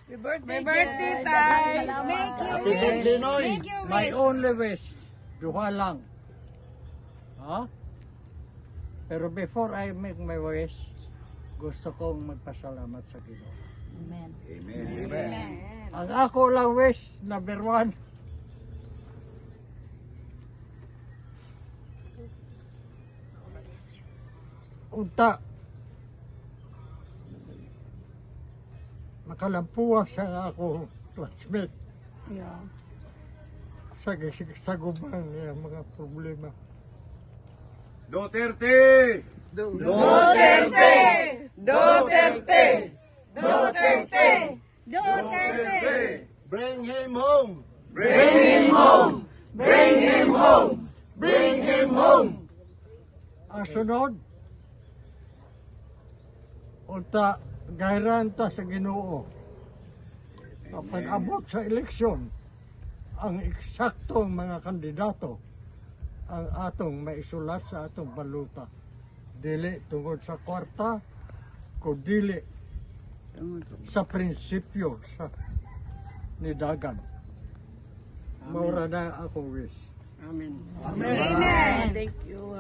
Happy birthday, Tay! Make your Happy birthday, Noy. Make your My wish. only wish, duha lang. Ha? Pero before I make my wish, gusto kong magpasalamat sa Ginoo. Amen. Amen. Amen. Ang ako lang wish, number one, unta makalampuwas ang ako classmate sa gubang niya mga problema. Duterte! Duterte! Duterte! Duterte! Duterte! Bring him home! Bring him home! Bring him home! Bring him home! Ang sunod, unta gayran ta sa Ginoo. Kapag abot sa eleksyon, ang eksaktong mga kandidato ang atong maisulat sa atong baluta. Dili tungod sa kwarta, kundili sa prinsipyo sa nidagan. Maura na akong wish. Amen. Thank you.